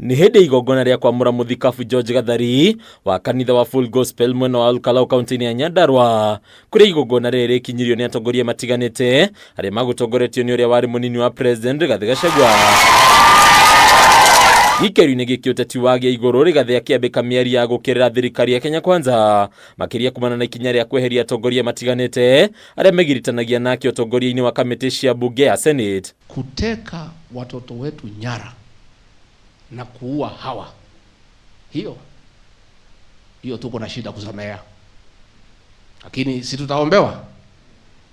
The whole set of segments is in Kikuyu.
Nĩ hĩndĩ igongona rĩa kwamũra mũthikabu George Gathari wa kanitha wa Full Gospel mwena wa Olkalau kaunti-inĩ ya Nyandarua, kũrĩa igongona rĩrĩ rĩkinyirio nĩ atongoria matiganĩte arĩa magũtongoretio nĩ ũrĩa warĩ mũnini wa President Rigathĩ Gachagua. Gĩikaro-inĩ gĩkĩ ũteti wagĩa igũrũ, Rigathĩ akĩambĩka mĩario ya gũkĩrĩra thirikari ya Kenya Kwanza, makĩria kumana na ikinya rĩa kweheria atongoria matiganĩte arĩa megiritanagia nake ũtongoria-inĩ wa kamĩtĩ cia mbunge ya Senate. Kuteka watoto wetu nyara na kuua hawa, hiyo hiyo tuko na shida kusamea, lakini si tutaombewa?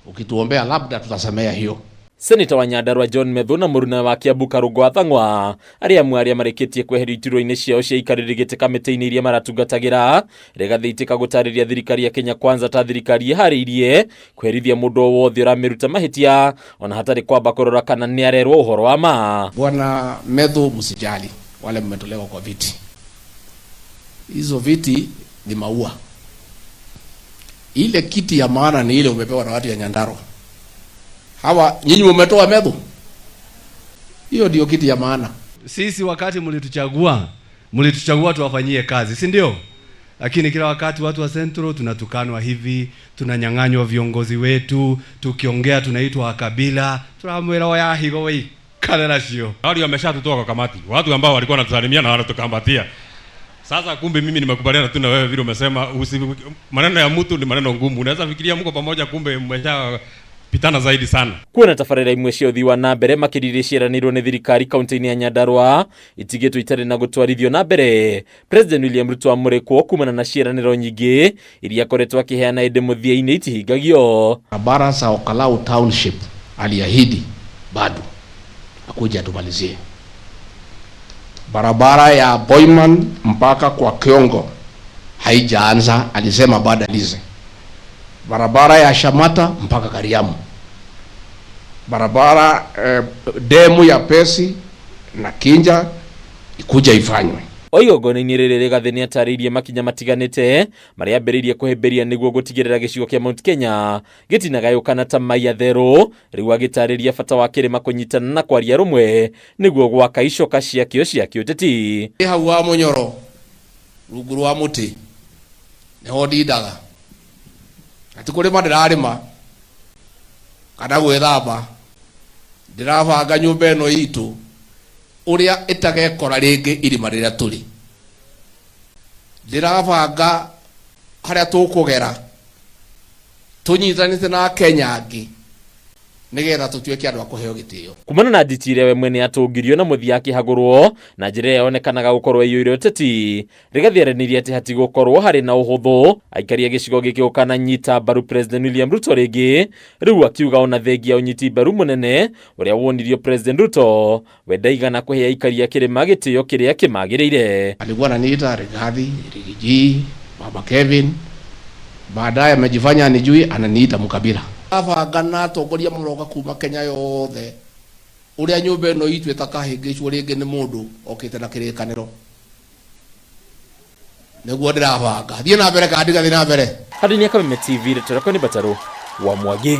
Ukituombea labda tutasamea hiyo. Seneta wa Nyandarua John Methu na mũruna wa Kiambu Karũngũ wa Thang'wa, arĩa amwe arĩa marĩkĩtie kweherio iturwa-inĩ ciao cia ikarĩri gĩtĩ kamĩtĩ-inĩ iria maratungatagĩra. Rigathĩ itĩka gũtarĩria thirikari ya Kenya Kwanza ta thirikari ĩharĩirie kũherithia mũndũ o wothe ũramĩruta mahĩtia ona hatarĩ kwamba kũrora kana nĩ arerwo ũhoro wa ma. Bwana Methu, msijali wale mmetolewa kwa viti, hizo viti ni maua. Ile kiti ya maana ni ile umepewa na watu ya Nyandarua. Hawa nyinyi mmetoa Methu, hiyo ndio kiti ya maana. Sisi wakati mlituchagua, mlituchagua tuwafanyie kazi, si ndio? Lakini kila wakati watu wa Central tunatukanwa hivi, tunanyang'anywa viongozi wetu, tukiongea tunaitwa kabila, turamwira oya higo wei kale nacio. Wale wameshatutoa kwa kamati, watu ambao walikuwa wanatusalimia na wanatukambatia. Sasa kumbe mimi nimekubaliana tu na wewe vile umesema, maneno ya mtu ni maneno ngumu. Unaweza fikiria mko pamoja, kumbe mmeshapitana zaidi sana. Kuona tabarĩra imwe cia ũthii wa na mbere, makĩria iria ciĩranĩirwo nĩ thirikari kaunti-inĩ ya Nyandarua, itigĩtwo itarĩ na gũtwarithio na mbere. President William Ruto amũrĩkwo kumana na ciĩranĩro nyingĩ iria akoretwo akĩheana, ĩndĩ mũthia-inĩ itihingagio. Barabara za Olkalou Township aliahidi, bado akuja tumalizie. Barabara ya Boiman mpaka kwa Kiongo haijaanza, alisema bado alize. Barabara ya Shamata mpaka Kariamu, barabara demu ya Pesi na Kinja ikuja ifanywe. O igongona-inĩ rĩrĩ, Rigathĩ nĩ atarĩirie makinya matiganĩte marĩa ambĩrĩirie kũhĩmbĩria nĩguo gũtigĩrĩra gĩcigo kĩa Mount Kenya gĩtinagayũkana ta mai atherũ, rĩu agĩtarĩria bata wa kĩrĩma kũnyitana na kwaria rũmwe nĩguo gwaka icoka ciakĩo cia kĩũteti. Hau wa Munyoro rungu rwa muti niho ndindaga, na ti kũrĩma ndĩrarĩma kana gwĩthamba, ndĩrabanga nyũmba ĩno itũ ũrĩa ĩtagekora rĩngĩ irima rĩrĩa tũrĩ. Ndĩrabanga harĩa tũkũgera tũnyitanĩte na Kenya angĩ nĩgetha tũtuĩke andũ a kũheo gĩtĩo. Kumana na nditi ĩrĩa we mwene atũngirio na mũthia akĩhagũrwo na njĩra ĩrĩa yonekanaga gũkorwo ĩiyũire ũteti, Rigathĩ aranĩirie atĩ hatigũkorwo harĩ na ũhũthũ aikari a gĩcigo gĩkĩ gũkananyita mbaru President William Ruto rĩngĩ, rĩu akiuga ona thengia ũnyiti mbaru mũnene ũrĩa wonirio President Ruto, we ndaigana kũhe aikari a kĩrĩma gĩtĩo kĩrĩa kĩmagĩrĩire. Alikuwa ananiita Rigathi, Rigiji, Baba Kevin, baadaye amejifanya anijui, ananiita mkabila. Abanga na atongoria maroka kuma Kenya yothe uria nyumba ĩno itũ ĩtakahĩngĩcwo rĩngĩ nĩ mũndũ okĩte na kĩrĩkanĩro, nĩguo ndĩrabanga. Thiĩ na mbere kana ndigathiĩ na mbere? Handũ-inĩ ya Kameme TV, rĩtwa rĩakwa nĩ Batarũ wa Mwangi.